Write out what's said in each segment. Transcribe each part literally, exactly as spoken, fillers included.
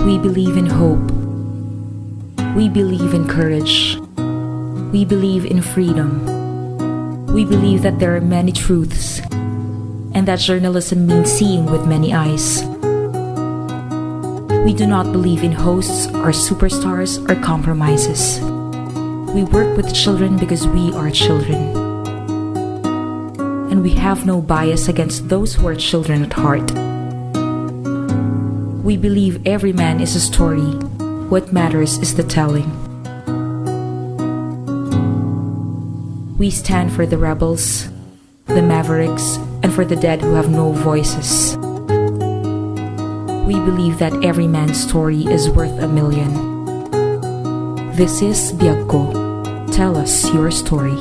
We believe in hope. We believe in courage. We believe in freedom. We believe that there are many truths and that journalism means seeing with many eyes. We do not believe in hosts or superstars or compromises. We work with children because we are children. And we have no bias against those who are children at heart. We believe every man is a story. What matters is the telling. We stand for the rebels, the mavericks, and for the dead who have no voices. We believe that every man's story is worth a million. This is Biag Ko. Tell us your story.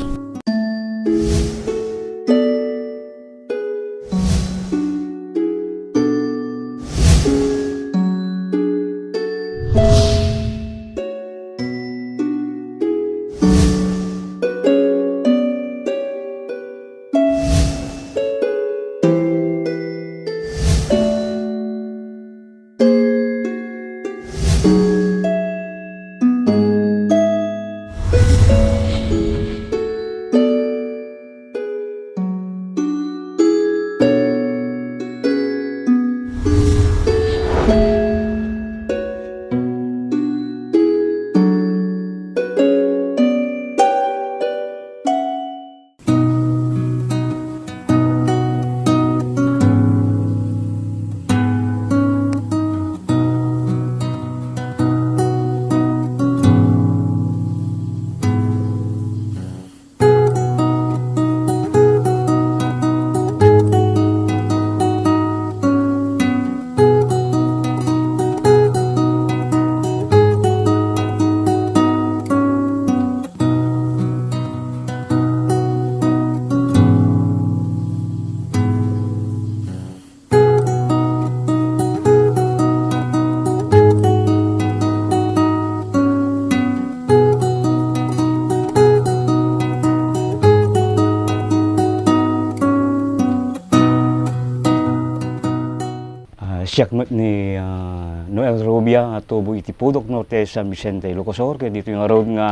Ah, siak met ni, ah, Noel Rubia, a tubo iti Pudok Norte, San Vicente, Ilocos Sur, ket ditoy ngarud nga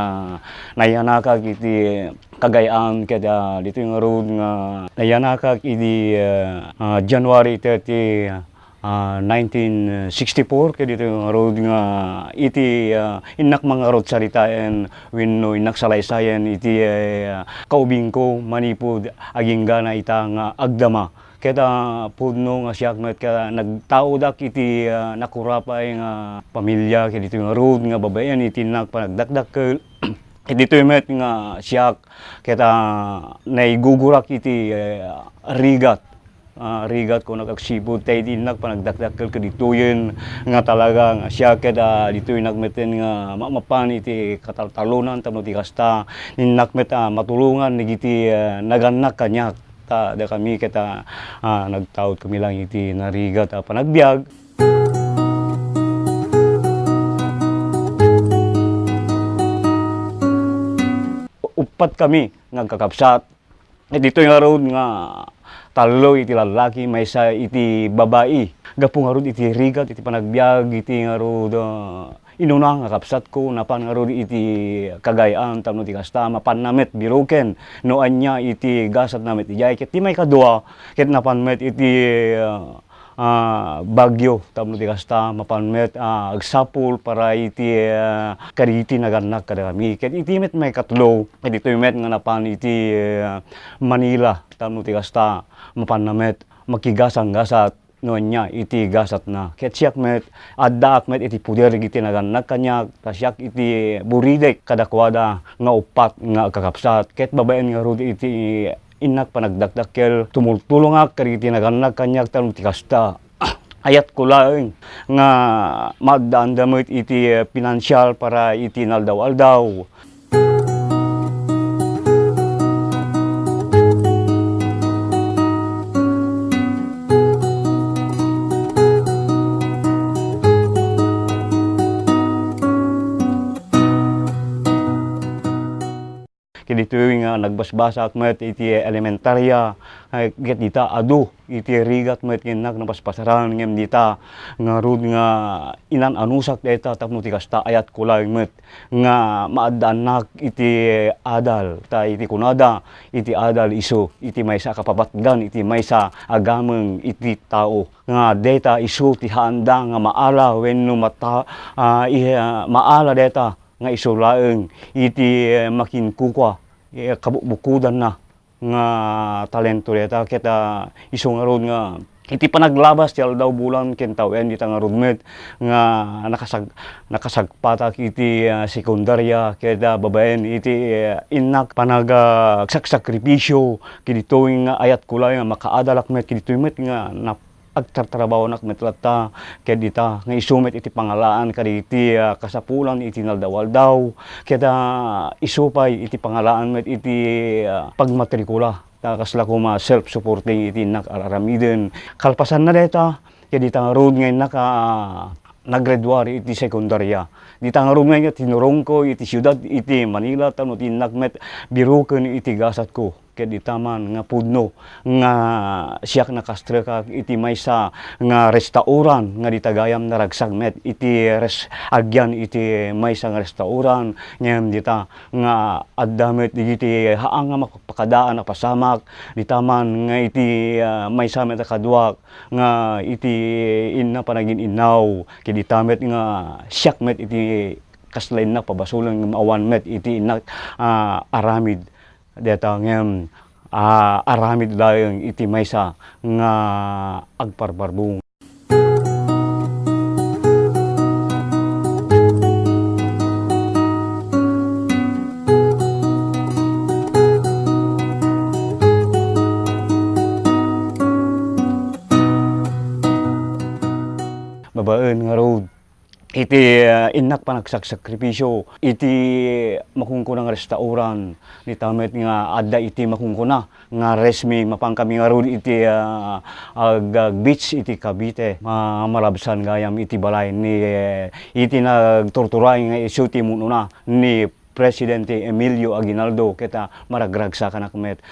nayanakak iti Cagayan, ket, ah, ditoy ngarud nga nayanakak idi, ah, ah, January thirty, ah, nineteen sixty-four, ket ditoy ngarud nga iti, ah, innak mangarud saritaen wenno innak salaysayen iti, ah, kaubingko manipud aginggana ita nga agdama. Ket, ah, pudno nga siak met ket nagtaodak iti, ah, nakurapay nga pamilia, ket ditoy ngarud nga babaen iti innak panagdakdakkel. Ket ditoy met nga siak ket, ah, naigugurak iti, eh, rigat. Ah, rigat ko nagagsipud, ta iti innak panagdakdakkel ket ditoyen nga talaga nga siak ket, ah, ditoy nagmeten nga ma-, mapan iti kataltalonan tapno ti kasta, innak met, ah, matulongan dagiti, ah, nagannak kaniak. Ta dakami ket, ah, ah, nagtaud kami lang iti narigat a panagbiag. Uppat kami nga agkakabsat. Ditoy ngarud nga tallo iti lallaki, maysa iti babai. Gapu ngarud iti rigat iti panagbiag, iti ngarud, ah, inuna nga kabsatko, napan ngarud iti Cagayan tapno ti kasta, mapanna met biroken no ania iti gasatna met idiay. Ket ti maikadua, ket napan met iti, ah, ah, Baguio tapno ti kasta, mapan met, ah, agsapul para iti, ah, kadagiti nagannak kadakami. Ket iti met maikatlo, ket ditoy met nga napan iti, ah, Manila tapno ti kasta, mapanna met makigasanggasat no ania iti gasatna. Ket siak met, addaak met iti poder dagiti nagannak kaniak, ta siak iti buridek kadakuada nga uppat nga agkakabsat. Ket babaen ngarud iti innak panagdakdakkel, tumultulongak kadagiti nagannak kaniak tapno ti kasta. Ayatko laeng nga maaddaanda met iti, eh, pinansial para iti naldaw-aldaw. Ditoy nga nagbasbasak met iti elementarya, eh, ket dita adu iti rigat met nga innak napaspasaran, ngem dita ngarud nga inan-anusak dayta tapno ti kasta, ayatko laeng met nga maaddaannak iti adal, ta iti kunada, iti adal isu iti maysa a kapapatgan iti maysa a gameng iti tao, nga dayta isu ti haanda nga maala wenno mata-, ah, i-, ah, maala dayta nga isu laeng iti, eh, makinkukua, eh, kabukbukodanna nga talento dayta. Ket, ah, isu ngarud nga iti panaglabas ti aldaw, bulan ken tawen, dita ngarud met nga nakasag-, nakasagpatak iti, ah, sekundarya ket, ah, babaen iti, ah, innak panag-, ah, saksakripisyo, ket ditoy nga ayatko laeng nga makaadalak met, ket ditoy met nga nap-, agtartrabahonak met latta, ket dita nga isu met iti pangalaan kadagiti, ah, kasapulan iti naldaw-aldaw, ket, ah, isu pay iti pangalaan met iti, ah, pagmatrikula. Ta kasla koma self-supporting iti innak ar-aramiden. Kalpasanna dayta, ket dita ngarud nga innak, ah, naggraduar iti sekundarya. Dita ngarud nga tinurongko iti siudad iti Manila tapno ti innak met biroken iti gasatko. Ket dita man nga pudno nga siak nakastrekak iti maysa nga restauran nga dita gayam naragsak met iti res-, agian iti maysa nga restauran ngem dita nga adda met dagiti haan nga mapakadaan a pasamak. Dita man nga iti, ah, maysa met a kaduak nga iti inna panagin-innaw, ket dita met nga siak met iti kasla innak pabasolen ngem awan met iti innak, ah, aramid. Dayta ngem, ah, aramid laeng iti maysa nga agparbarbung. Babaen ngarud iti, ah, innak panagsaksakripisyo iti makunkuna nga restauran, dita met nga adda iti makunkuna nga resmi. Mapankami ngarud iti, ah, ag-, ag-beach iti Cavite. Ma-, marabsan gayam iti balay ni, eh, iti nagturturay nga isu ti munona ni Presidente Emilio Aguinaldo, ket, ah, maragragsakanak met.